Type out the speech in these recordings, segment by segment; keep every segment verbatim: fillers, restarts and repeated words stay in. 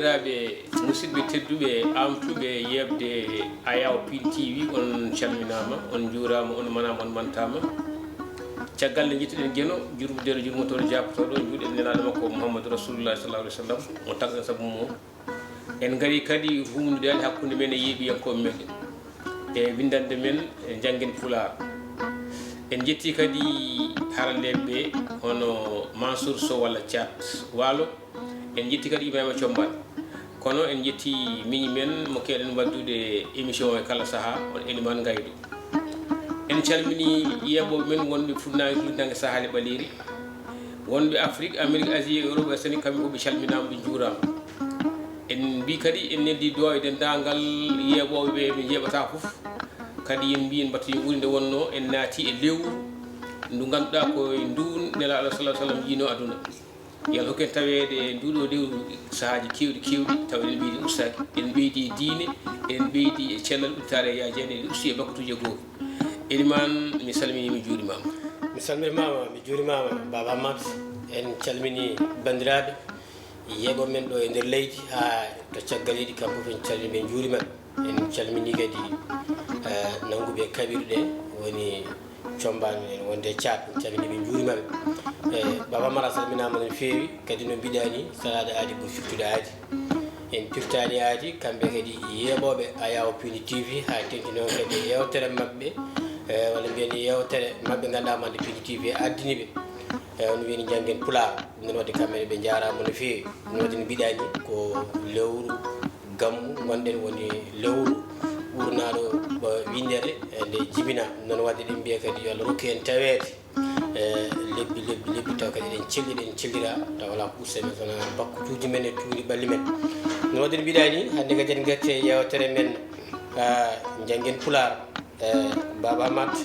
Bandiraɓe musidɓe tedduɓe, amtuɓe yeɓde Ayaw Pin T V, on calminama, on juurama, on manama, on mantama. Caggal nde jettuɗen Geno, jurmudere jurmotoɗo, japotoɗo, juuɗe nelaɗo makko Muhammadu Rasulullah sallallahu alaihi wasallam, mo tagɗen sabu mo. En ngari kadi humnude hakkunde men e yeeɓiyankoɓe meɗen e winndannde men, e Janngen Pulaar. En njetti kadi haralleeɓe ɓe, hono Mansour Sow walla Thiat Waalo. En njetti kadi Ibrahima Combal. Kono en njetti miñi men mo keewɗen waɗdude émission e kala sahaa, on Elimane Ngaydo. En calmini yeeɓooɓe men wonɓe Fuɗnaange, Fuɗnaange Sahaali Ɓaleeri, wonɓe Afrique, Amérique, Asie, Europe, Océanie, kamɓe fof ɓe calminaama, ɓe njuuraama. En mbii kadi en neldi duwaaw e denndaangal yeeɓooɓe ɓe, ɓe njeeɓataa fof. Kadi en mbii en mbatta yo wuuri nde wonnoo en naati e lewru ndu ngannduɗaa ko e nduun Nelaaɗo sallallahu alaihi wasallam yiinoo aduna. Yo Allah hokku en taweede e nduuɗo lewru sahaaji keewɗi, keewɗi, tawa eɗen ɓeydi ustaaki, eɗen ɓeydi e diine, eɗen ɓeydi e cellal, udditaare e yaajeende, eɗen usti e bakkatuuji e gooto. Elimane, mi salminii, mi juurimaama. Mi salminimaama, mi juurimaama, Baaba Amat. En calminii banndiraaɓe yeeɓooɓe men ɗo e nder leydi, haa to caggal leydi, kamɓe fof en calminii ɓe, en njuuriima ɓe. En calminii kadi, eh, nannguɓe kaɓirɗe, woni Combal men wonde Caat, en calminii ɓe, en njuuriima ɓe. Eh, Baaba Amat, a salminaama no feewi, kadi no mbiɗaa ni, salade aadi ɓuri firtude aadi. En pirtaani aadi, kamɓe kadi yeeɓooɓe Ayaw Pindi T V, haa teŋti noon kadi e yeewtere maɓɓe, eh, walla mbiyen yeewtere maɓɓe ngannduɗaa mo hannde Pindi T V addani ɓe. Eh, on wiyani Janngen Pulaar. Ɗum noon waɗde kamɓe ne ɓe njaaraama no feewi. Ɗum noon waɗde no mbiɗaa ni ko lewru gammu ngonɗen, woni lewru ɓurnaaɗo, eh, winndere, eh, nde jibinaa. Ɗum noon waɗde eɗen mbiya kadi yo Allah rokku en taweede. E lebbi, lebbi, lebbi, taw kadi eɗen celli, eɗen cellira, taw alaa ko usta men, so wonaa bakkutuuji men e tuundi ɓalli men. No waɗde no mbiɗaa ni, hannde kadi en ngarti e yeewtere men, ah, Janngen Pulaar, eh, Baaba Amat.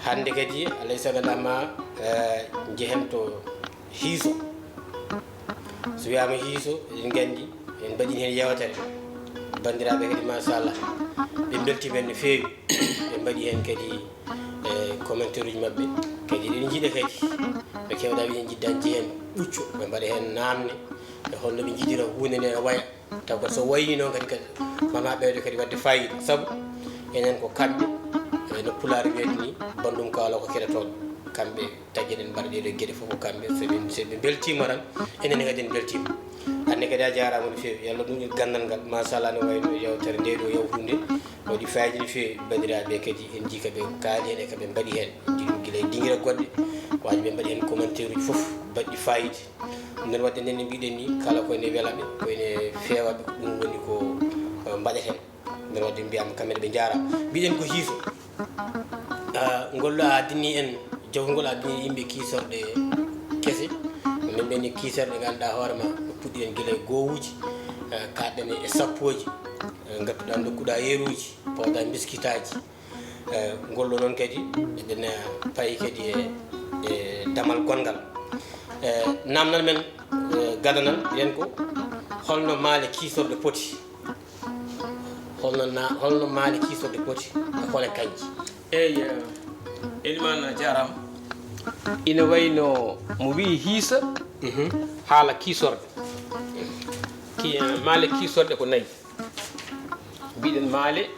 Hannde kadi, alay sago ma, eh, njehen to Hiiso. So wiyaama Hiiso, eɗen nganndi, en mbaɗii heen yeewtere. Banndiraaɓe kadi, machallah, ɓe mbeltiima heen no feewi. Ɓe mbaɗii heen kadi, e, commentaire uji maɓɓe. Kadi eɗen njiɗa kadi, ɓe keewɗaa wiide en njiɗdaani heen ɓuccu, ɓe mbaɗa heen naamne, e holno ɓe njiɗira huunde nde no waya. Taw kadi so wayii noon kadi, kadi, maa ɓeydo kadi waɗde faayiida. Sabu enen ko kamɓe, e, no Pulaar wiyata ni, banndum kaalo ko keɗotooɗo. Kamɓe tagi eɗen mbaɗa ɗee ɗoo geɗe fof ko kamɓe. So ɓe, so ɓe mbeltiima tan, enen ne kadi en mbeltiima. Hannde kadi a jaaraama no feewi. Yo Allah ɗum ganndal ngal. Machallah, no wayi no yeewtere nde ɗoo yawtunde. Waɗi faayiida no feewi. Banndiraaɓe kadi en njii ka ɓe kaali heen e ka ɓe mbaɗi heen. En njii ɗum gila e dingira goɗɗe. Waaji ɓe mbaɗi heen commentaire uji fof baɗɗi faayiida. Nden waɗde nden no mbiɗen ni, kala ko ene wela ɓe, ko ene feewa ɓe, ko ɗum woni ko, eh, mbaɗeten. Nden waɗde mbiyaama kamɓe ne ɓe njaaraama. Mbiɗen ko Hiiso. Ah, ngol ɗo a addini en, jawgol a addini yimɓe kiisorɗe kese. Min mbiɗen ni kiisorɗe ngannduɗaa hoore ma, no puɗɗiɗen gila e gowuuji, eh, kaɗɗen e sappooji, eh, ngattuɗaa ndokkuɗaa yeruuji, pawɗaa mbiskitaaji. Eh, ngol ɗo noon kadi, eɗen, eh, payi kadi e, e damal gonngal. Eh, naamnal men, eh, gadanal, yen ko holno maale kiisorɗe poti? Holno na-, holno maale kiisorɗe poti? E hole kañji? Eey, eh, Elimane, a jaaraama. Ina wayi no mo wiyi hiisa, mhm, haala kiisorɗe. Ki-, eh, maale kiisorɗe ko nayi. Mbiɗen maale,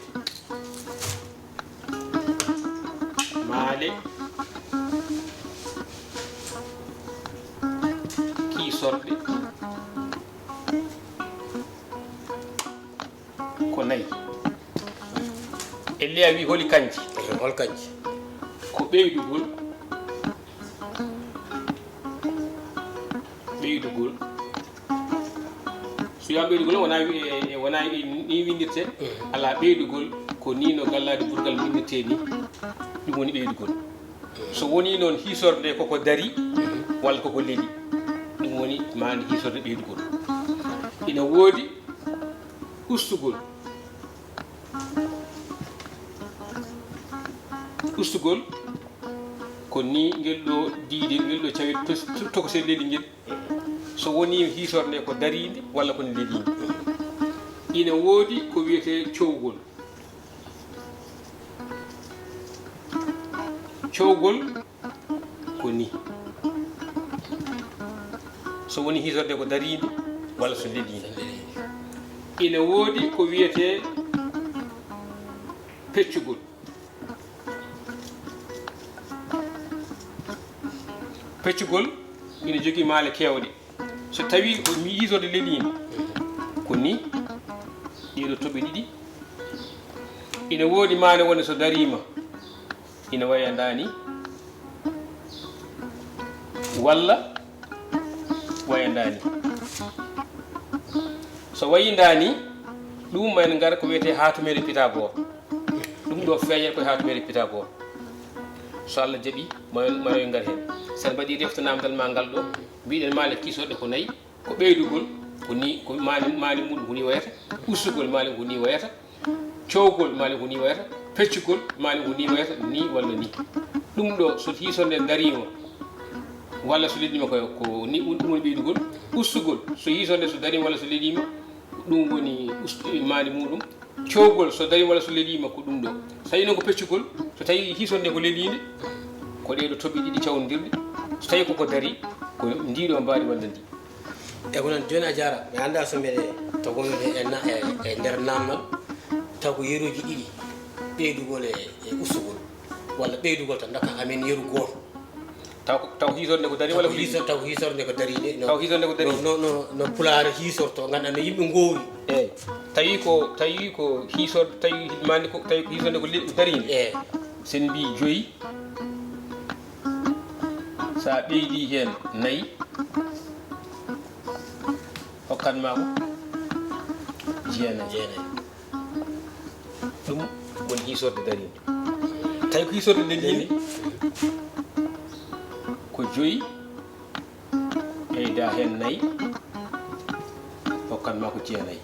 maale kiisorɗe ko nayi. Ellee a wii holi kañji? Ehe, hol kañji? Ko ɓeydugol, ɓeydugol. So wiyaama ɓeydugol, wonaa wi-, e, e, wonaa e ni winndirtee. Mhm. Alaa, ɓeydugol ko nii no gallaadi burgal winndirtee nii. Ɗum woni ɓeydugol. Mhm. So wonii noon hiisorde nde koko darii, mhm, walla koko lelii, ɗum woni maande hiisorde ɓeydugol. Ina woodi ustugol. Ustugol ko ni ngel ɗo diide, ngel ɗo cawi to-, to-, tokosel leli ngel. So woni hiisorde nde ko dariinde walla ko nde leliinde. Ina woodi ko wiyetee cowgol. Cowgol ko ni. So woni hiisorde ko dariinde walla so leliinde. Ina woodi ko wiyetee peccugol. Peccugol ina jogii maale keewɗe. So tawii ko mi yiitorde leliinde, ko ni, ɗiɗo toɓɓe ɗiɗi. Ina woodi maale wonde so dariima, ina waya ndaani, walla waya ndaani. So wayi ndaani, ɗum ma en ngar ko wiyetee haatumeere Pitagore. Ɗum ɗo feeñat koye haatumeere Pitagore. So Allah jaɓi, ma en, ma en ngar heen. So en mbaɗii refta naamndal ma ngal ɗo, mbiɗen maale kiisorɗe ko nayi, ko ɓeydugol, ko ni, ko maani, maani muɗum ko ni wayata, ustugol maani ko ni wayata, cowgol maani ko ni wayata, peccugol maani ko ni wayata, ni walla ni. Ɗum ɗo so hiisorde dariima, walla so leliima ko, ko ni, ɗum woni ɓeydugol, ustugol, so hiisorde so dariima walla so leliima, ɗum woni ust-, maani muɗum. Cowgol so darii walla so leliima ko ɗum ɗo. So tawii noon ko peccugol, so tawii hiisorde ko leliinde, ko ɗee ɗo toɓɓe ɗiɗi cawndirɗe. So tawii koko darii, ko ndii ɗo mbaadi walla ndi. E ko noon, jooni a jaaraama. Mi anndaa so mbeɗe togonoɗe e na-, e, e nder naamnal, taw ko yeruuji ɗiɗi, ɓeydugol e, e ustugol, walla ɓeydugol tan, ndokka amen yeru gooto. Taw ko, taw ko hiisorde ko darii walla ko leliinde? Taw ko hiisorde ko dariinde. No, taw ko hiisorde ko dariinde. No, no, no, no Pulaar hiisorto, nganndaa no yimɓe ngoowri. Eey. Tawi ko, tawi ko hiisorde, tawi maani ko, tawi ko hiisorde ko le-, dariinde. Eey. So en mbii joyi, so a ɓeydii heen nayi, hokkat ma ko jeenayi. Jeenayi. Ɗum woni hiisorde dariinde. Tawi ko hiisorde leliinde, ko joyi, ɓeyda heen nayi, hokkat ma ko jeenayi.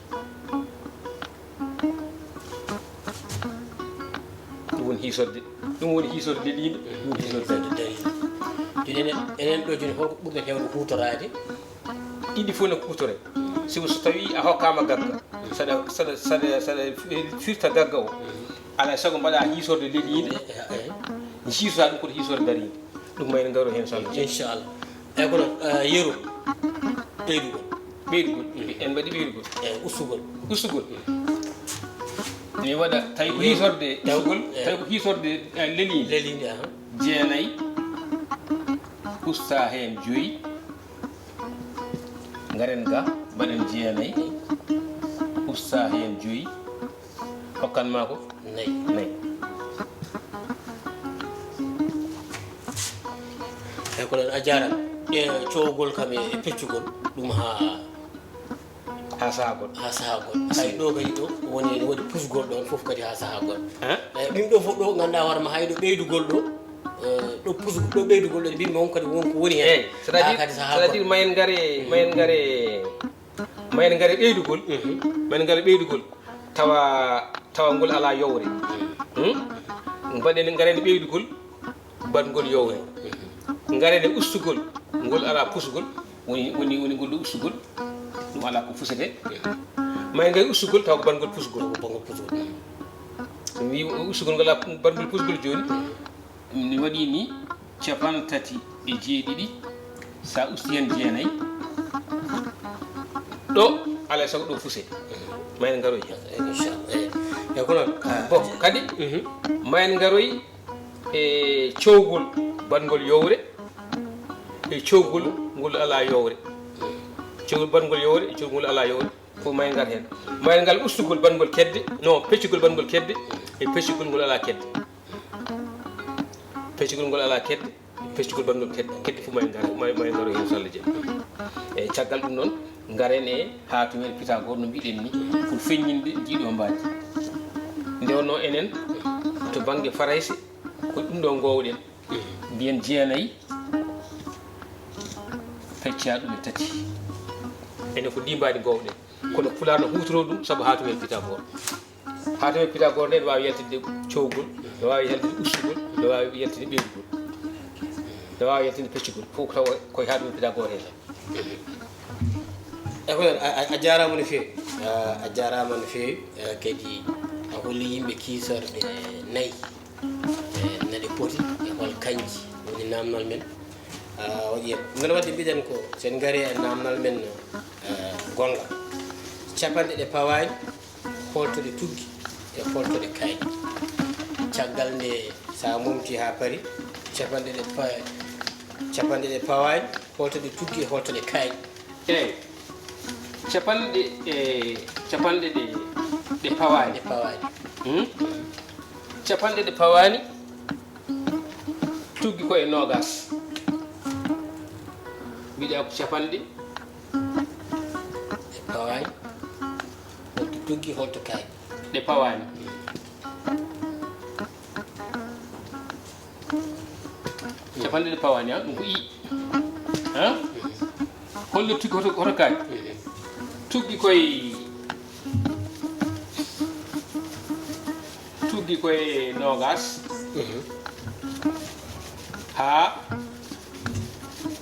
Ɗum woni hiisorde, ɗum woni hiisorde leliinde, ɗum woni hiisorde dariinde. Jooni enen, enen ɗo jooni, holko ɓurɗen heewde huutoraade? Ɗiɗi fof ne kuutoree. Sibu so tawii a hokkaama gagga, saɗa, saɗa, saɗa, saɗa firta gagga o, alaa e sago mbaɗa hiisorde leliinde, njiitoɗaa ɗum koto hiisorde dariinde. Ɗum ma en ngaro heen, so Allah jaɓii. Inchallah. Eey, kono, eh, yeru, ɓeydugol. Ɓeydugol. En mbaɗii ɓeydugol. Eey, ustugol. Ustugol. Mi waɗa, tawi ko hiisorde ustugol, tawi ko hiisorde, eh, leliinde. Leliinde, aha. Jeenayi, usta heen joyi. Ngaren ga, mbaɗen jeenayi, usta heen joyi, hokkan ma ko? Nayi. Nayi. Eey, ko noon, a jaaraama. E cowgol kam e peccugol, ɗum haa, haa sahaa goɗɗo. Haa sahaa goɗɗo. Hay ɗo kadi ɗo woni, ne waɗi pusgol ɗoon fof kadi haa sahaa goɗɗo. Eey, ɗum ɗo fof ɗo, nganndaa hoore ma, hay ɗo ɓeydugol ɗo, Eh, ɗo pusu-, ɗo ɓeydugol ɗo, mbimmi on kadi won ko woni heen. Eey, c'est-à-dire, haa kadi sahaa c'est-à-dire goɗɗo. Ma en ngare, ma en ngare, ma en ngare ɓeydugol. Mhm. Ma en ngare ɓeydugol. Tawa, tawa ngol alaa yowre. Hmm? Mbaɗen, ngaren ɓeydugol, mbaɗngol yowre. Mhm. Ngaren e ustugol, ngol alaa pusgol. Woni, woni, woni ngol ɗo ustugol. Ɗum alaa ko fusete. Ma en ngari ustugol, tawa ko mbaɗngol pusgol. Ko mbaɗngol pusgol. Mi wi ustugol ngol alaa mbaɗngol pusgol jooni. Ɗum ni waɗi ni capanɗe tati e jeeɗiɗi, so a usti heen jeenayi, ɗo alaa e sago ɗo fuse. Ma en ngaroy. Inchallah. Eey. Eey, ko noon. Ah, bon, kadi, mhm, ma en ngaroy e cowgol baɗngol yowre, e cowgol ngol alaa yowre. Cowgol baɗngol yowre, e cowgol ngol alaa yowre. Fof ma en ngar heen. Ma en ngar ustugol baɗngol kedde, non, peccugol baɗngol kedde, e peccugol ngol alaa kedde. Peccugol ngol alaa kedde, peccugol baɗngol kedde, kedde fof ma en ngar, ma, ma en ngaro heen so Allah jaɓi. E caggal ɗum noon, ngaren e haatumeere Pitagore no mbiɗen ni, pour feññinde ndiɗo mbaadi. Nde wonno enen, to bannge Farayse, ko ɗum ɗo ngoowɗen. Mbiyen jeenayi, pecca ɗum e tati. Enen ko ndi mbaadi ngoowɗen. Kono Pulaar no huutoro ɗum sabu haatumeere Pitagore. Haatumeere Pitagore nde, ne waawi yaltinde cowgol, ne waawi yaltinde ustugol, ne waawi yaltinde ɓeydugol, ne waawi yaltinde peccugol. Fof ko tawa koye haatumeere Pitagore heen tan. E ko noon, a, a, a jaaraama no feewi. A, a jaaraama no feewi. Eh, kadi a holli yimɓe kiisorɗe nayi. Eh, no ɗe poti, e hol kañji woni naamnal men? Ah, waɗi en. Mbeɗa waɗde mbiɗen ko, so en ngarii e naamnal men, eh, gonngal. Capanɗe ɗe pawaani, holto ɗe tuggi e holto ɗe kaaɗi. Caggal nde, so a momti haa pari, capanɗe ɗe pa-, capanɗe ɗe pawaani, holto ɗe tuggi e holto ɗe kaaɗi. Eey, capanɗe, e, capanɗe ɗe, ɗe pawaani. Ɗe pawaani. Hmm? Capanɗe ɗe pawaani, tuggi ko e noogaas. Mbiɗa ko capanɗe. Ɗe pawaani. Holto tuggi, holto kaaɗi. Ɗe pawaani. Capanɗe ɗe pawaani, ha? Ɗum ko i. Ha? Holno tuggi, hoto, hoto kaaɗi? Tuggi koye, tuggi koye noogaas. Mhm. Haa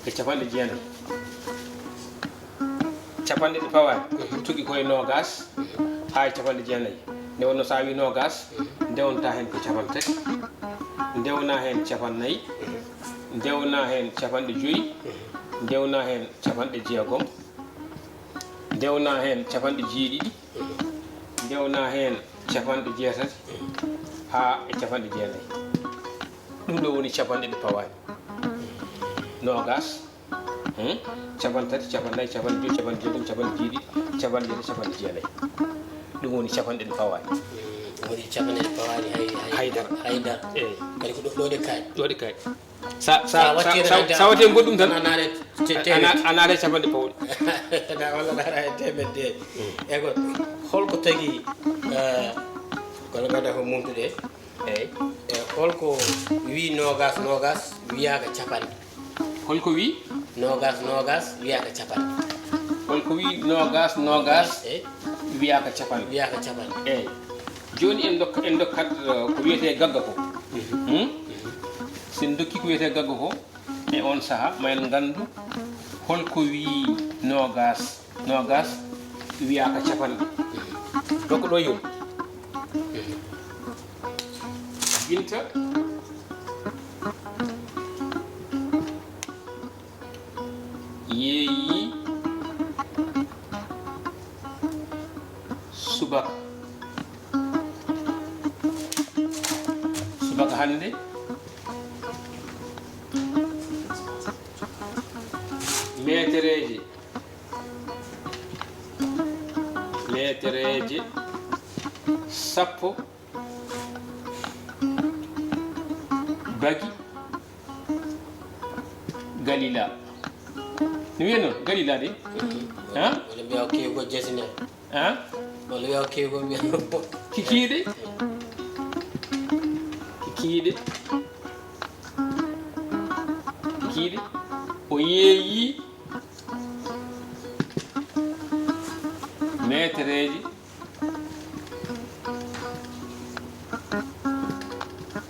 e capanɗe jeenayi. Capanɗe ɗe pawaani. Mhm. Tuggi koye noogaas. Mhm. Haa e capanɗe jeenayi. Nde wonno so a wii noogaas, mhm, ndewna heen ko capantati, ndewna heen capannayyi, mhm, ndewna heen capanɗe joyi, mhm, ndewna heen capanɗe jeegom, ndewna heen capanɗe jeeɗiɗi, mhm, ndewna heen capanɗe jeetati, mhm, haa e capanɗe jeenayi. Ɗum ɗo woni capanɗe ɗe pawaani. Noogaas, hmm? Capantati, capannayyi, capannayyi, capannayyi, capannayyi, capannayyi, capannayyi jeenayi. Ɗum woni capanɗe ɗe pawaani. Hmm, woni capanɗe ɗe pawaani hay, hay, hay dara. Hay dara. Eey. Kadi ko ɗo, ɗo ɗe kaaɗi. Ɗo ɗe kaaɗi. Sa, sa, sa, sa watti sa, sa watti e goɗɗum tan, a naata e te-, a na-, a naata e capanɗe pawɗe. Na walla naata e teemedde. Hmm. Eey ko, holko tagi, eh, kono nganndaa ko mumtude? Eey. E holko wii noogaas, noogaas wiyaaka capanɗe? Holko wii? Noogaas, noogaas wiyaaka capanɗe. Holko wii noogaas, noogaas, eey, wiyaaka capanɗe? Wiyaaka capanɗe. Eey. Jooni en ndokka, en ndokkat, eh, ko wiyetee gagga ko. Mhm. Hmm? Mhm. So en ndokki ko wiyetee gagga ko, e oon sahaa, ma en nganndu holko wii noogaas. Noogaas wiyaaka capanɗe. Donc ɗo yoni. Binta yeeyi subaka. Subaka hannde. Meetereeje, meetereeje sappo bagi Galila. No wiya noon, Galila de? Mhm. Ha? Wala mbiya o kewi ko jasine. Ha? Wala wiya o kewi ko mbiya. Kikiiɗe? Kikiiɗe? Kikiiɗe? O yeeyi meetereeji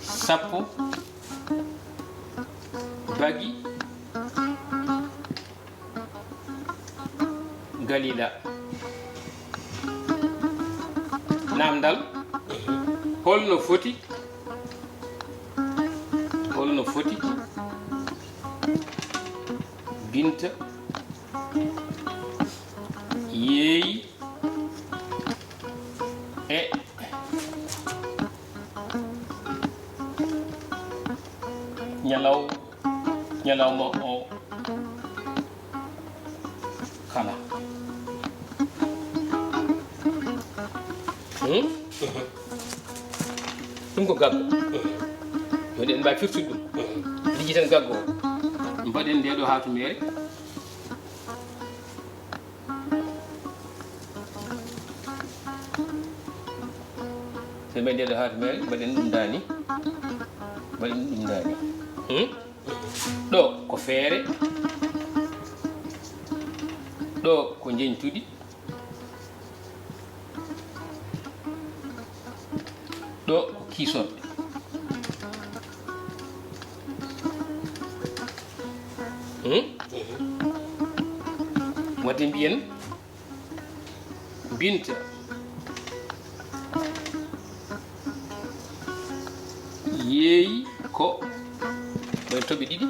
sappo bagi Galila. Namdal, holno foti, holno foti Binta yeeyi e ñalaw-, ñalawma o kala. Hmm? Ɗum ko gaggo. Yo eɗen mbaawi firtude ɗum. Lijjiten gaggo o. Mbaɗen nde ɗo haatumeere. So ɓe ndeɗo haatumeere, mbaɗen ɗum ndaani. Mbaɗen ɗum ndaani. Hmm? Ɗo ko feere. Ɗo ko njeñtudi. Ɗo ko kiisorɗe. Hmm? Wadde mbiyen Binta yeeyi ko ɓen toɓɓe ɗiɗi,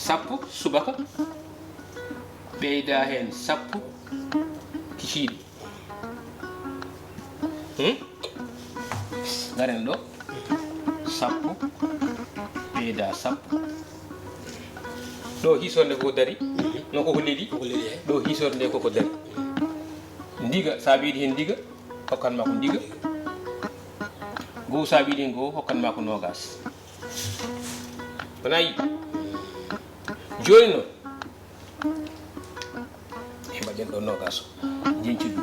sappo subaka, ɓeyda heen sappo Ciiɗi. Hmm? Garen ɗo. Sappo. Ɓeyda sappo. Ɗo hisorde ko dari. No ko holliri. Ko holliri, eh. Ɗo hisorde ko ko dari. Ndiga, sa ɓeydi hen ndiga, hokkan ma ko ndiga. Gow, sa ɓeydi hen gow, hokkan ma ko nogas. Wona yi. Joni noon. E mbaɗen ɗo nogas o. Jencudi.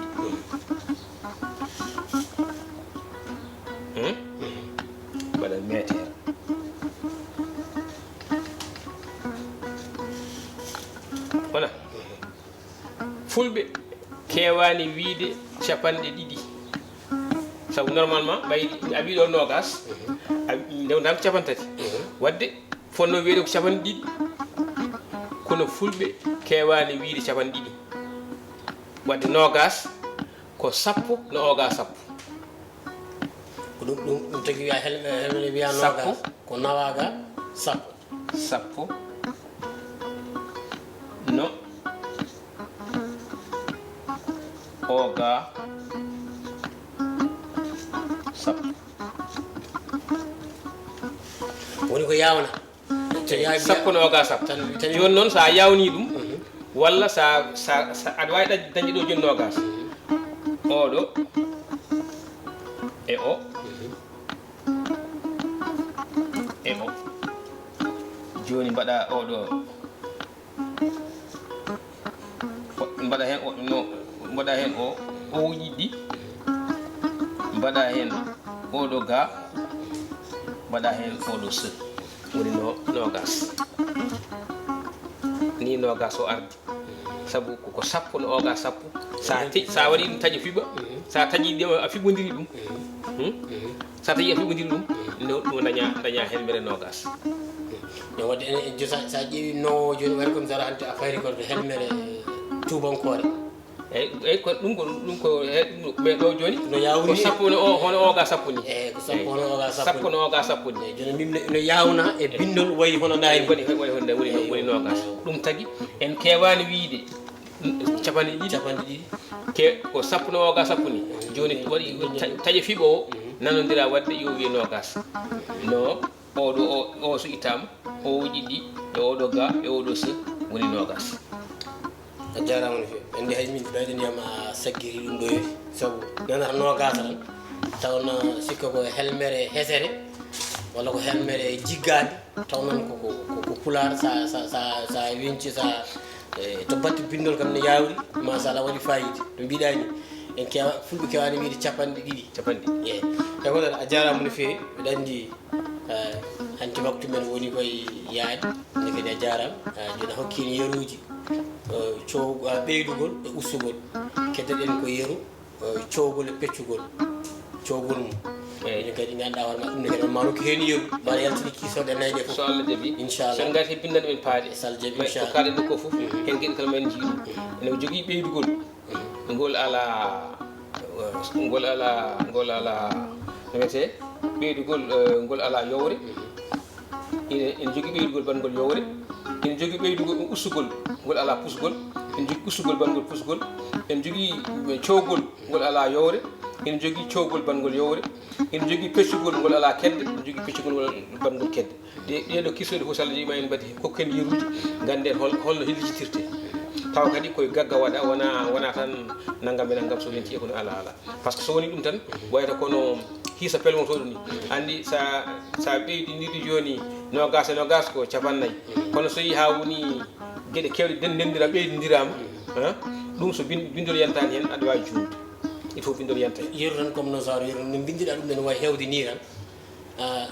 Hmm? Mbaɗa meter. Wona. Fulɓe keewaani wiyde capanɗe ɗiɗi. Sabu normalement, ɓay a wii ɗo nogas, a, ndewdam ko capanɗe tati. Wadde, fotnoo wiyde ko capanɗe ɗiɗi. Kono fulɓe keewaani wiyde capanɗe ɗiɗi. Wadde nogas ko sappo no oga sappo. Ko ɗum, ɗum, ɗum tagi wiya hel-, hel-, wiya sappo. Nogas ko nawaga sappo. Sappo no oga sappo. Woni ko yawna. Sappo no oga sappo. Tan, tan. Joni noon, sa yawni ɗum, mhm, walla sa, sa, sa, aɗa wawi dañ-, dañde ɗo joni nogas. Mhm. Oɗo e o. Mhm. E o. Joni mbaɗa oɗo. Mbaɗa hen o, no, mbaɗa hen o, o uji ɗi. Mbaɗa hen oɗo ga. Mbaɗa hen oɗo se. Woni no, nogas. Ni nogas o ardi. Sabu ko, ko sappo no oga sappo. Sa te-, sa waɗi ɗum taƴa fiɓa, mhm, sa taƴi ɗum, a fiɓodiri ɗum. Mhm. Hmm? Mhm. Sa tawi a fiɓodiri ɗum, no, no daña, daña helmere nogas. No wadde en, en, sa, sa ƴeewi no joni wari comme ça hannde a fayri ko to helmere tubankore. Eyyi, eyyi, ko ɗum ko, ɗum ko, e, ɗum, mais ɗo joni no yawri ko ni. Sappo no o, hono oga sappo ni. Eyyi, ko sappo, eyyi, hono oga sappo ni. Sappo no oga sappo ni. Eyyi, joni min no, no yawna e, eyyi, bindol wayi hono nayni. Woni, woni, woni, woni, eyyi, woni nogas. Eyyi. Ɗum tagi en keewani wiyde capanɗe ɗiɗi. Capanɗe ɗiɗi. Ke ko sappo no oga sappo ni. Joni waɗi ta-, taƴe fiɓo o, mhm, nanodira wadde yo wiye nogas. No oɗo o, o so ittama, o uji ɗi, e oɗo ga, e oɗo se, woni nogas. A jarama no fewi. Andi hay min ɓeydaniyam a saggiri ɗum ɗo yori. Sabu nanata nogas tan, taw na sikka ko helmere hesere, walla ko helmere jiggande. Taw noon ko, ko, ko, ko pulaar, sa, sa, sa, sa winci, sa, e, to batte bindol kam ne yawri, machallah, waɗi fayida. No mbiɗa ni, en kewa, fulɓe kewani wiyde capanɗe ɗiɗi. Capanɗe ɗiɗi. Eyyi. Tawi ko noon a jarama no fewi, mbiɗa andi, e, hanti waktu men woni koye yaade, ne kadi a jarama, e, joni a hokki en yeruji, e, cow-, e, ɓeydugol e ustugol. Keddoɗen ko yeru, eh, cowgol e peccugol, cowgol mum. Eyyi. Minen kadi ganduɗa hoore ma, ɗum ne kadi ma rokki hen yeru, mbaɗa yaltini kiisorɗe nayi ɗe fof. So Allah jaɓi. Inchallah. So en garti e bindande men paaɗe. So Allah jaɓi, inchallah. Ko kaɗen ɗo ko fof, mhm, hen kadi kala ma en jiiɗum. Mhm. Ene jogii ɓeydugol, mhm, ngol ala, eh, ngol ala, ngol ala, no wiyete, ɓeydugol, eh, ngol ala yowre. Mhm. Ine, ene jogii ɓeydugol banngol yowre, ene jogii ɓeydugol ustugol ngol alaa pusgol, ene jogii ustugol banngol pusgol, ene jogii cowgol ngol alaa yowre, ene jogii cowgol banngol yowre, ene jogii peccugol ngol alaa kedde, ene jogii peccugol ngol banngol kedde. Ɗe, ɗee ɗoo kiisooje fof, so Allah jaɓii, ma en mbaɗi, kokku en yeruuji, ngannden hol, holno liccitirtee. Tawa kadi koye gagga waɗa, wonaa, wonaa tan nanngam e nanngam, so yontii e kono alaa, alaa. Par ce que so woni ɗum tan, wayata kono hiisa pelmotooɗo ni. Anndi sa, sa ɓeydiniri jooni noogaas e noogaas ko capannayyi. Kono so yii haa woni geɗe keewɗe nden-, ndendira, ɓeydindiraama, ha? Ɗum so bin-, binndol yantaani heen, aɗa waawi juumde. Il faut binndol yanta heen. Yeru tan comme no sawro yeru, no mbinndiɗaa ɗum ɗo no wayi heewde nii tan. Ah,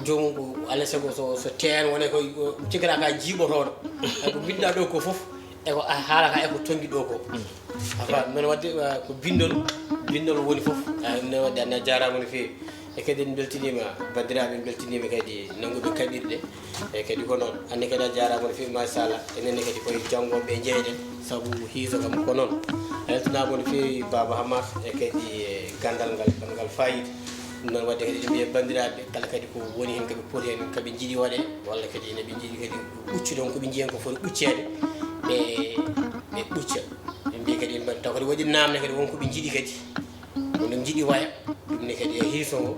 joomum ko alaa e sago so, so teen wonay ko, ko cikkata ka jiiɓotooɗo. Ay ko mbinndaa ɗo ko fof, e ko a haalata e ko tonngi ɗo ko. Mm. Afa, men wadde, ah, ko binndol, binndol woni fof. Ah, men wadde, Anne, a jaaraama no feewi. E kadi en mbeltiniima banndiraaɓe, en mbeltiniima kadi nannguɓe kaɓirɗe. E kadi ko noon, Anne kadi a jaaraama no feewi, machallah. Enen ne kadi koye janngooɓe njeyɗen, sabu hiiso kam ko noon. A weltanaama no feewi, Baaba Hammat, e kadi e ganndal ngal, ngal faayiida. Ɗum noon wadde kadi eɗen mbiya banndiraaɓe kala kadi ko woni heen, ko ɓe poti heen, ko ɓe njiɗi waɗe, walla kadi ene ɓe njiɗi kadi ɓuccude on, ko ɓe njiyi heen ko foti ɓucceede, ɓe, ɓe ɓucca. Ɓe mbiya kadi en Taw kadi waɗi namde kadi won ko ɓe njiɗi kadi, wonde njiɗi waya. Ɗum ne kadi e hiiso ngo.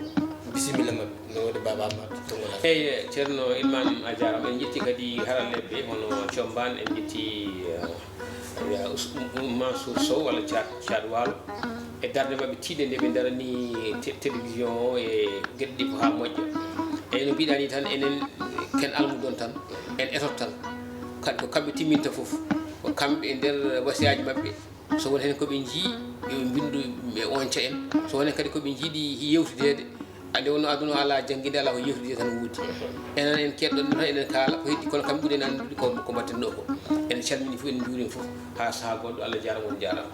Bisimilla maɓɓe no waɗi baba maɓɓe tongol. Eyyi, Ceerno Ilman, a jaaraama. En njetti kadi haralleeɓe ɓe, hono Combaan, en njetti, eh, ya, Us-, Mansour Sow walla Caat, Caat Waalo, e darnde maɓɓe tiiɗnde nde ɓe ndarani te-, télévision o e geɗe ɗi ko haa moƴƴa. Eyyi, no mbiɗa ni tan, enen ken almudon tan, en etot tan. Kadi ko kamɓe timminta fof, ko kamɓe e nder wasiyaaji maɓɓe. So won heen ko ɓe njii, yo ɓe mbinndu e oñca en. So won heen kadi ko ɓe njiɗi yewtideede, ande wonno aduna o alaa jannginde, alaa ko yewtidee tan woodi. Enen en keɗɗon ɗum tan, eɗen kaala ko heddi, kono kamɓe ɓuri en anndude ko, ko mbaɗten ɗo ko. En calmini fof, en njuurima fof, haa sahaa goɗɗo. Allah jaaraama, on jaaraama.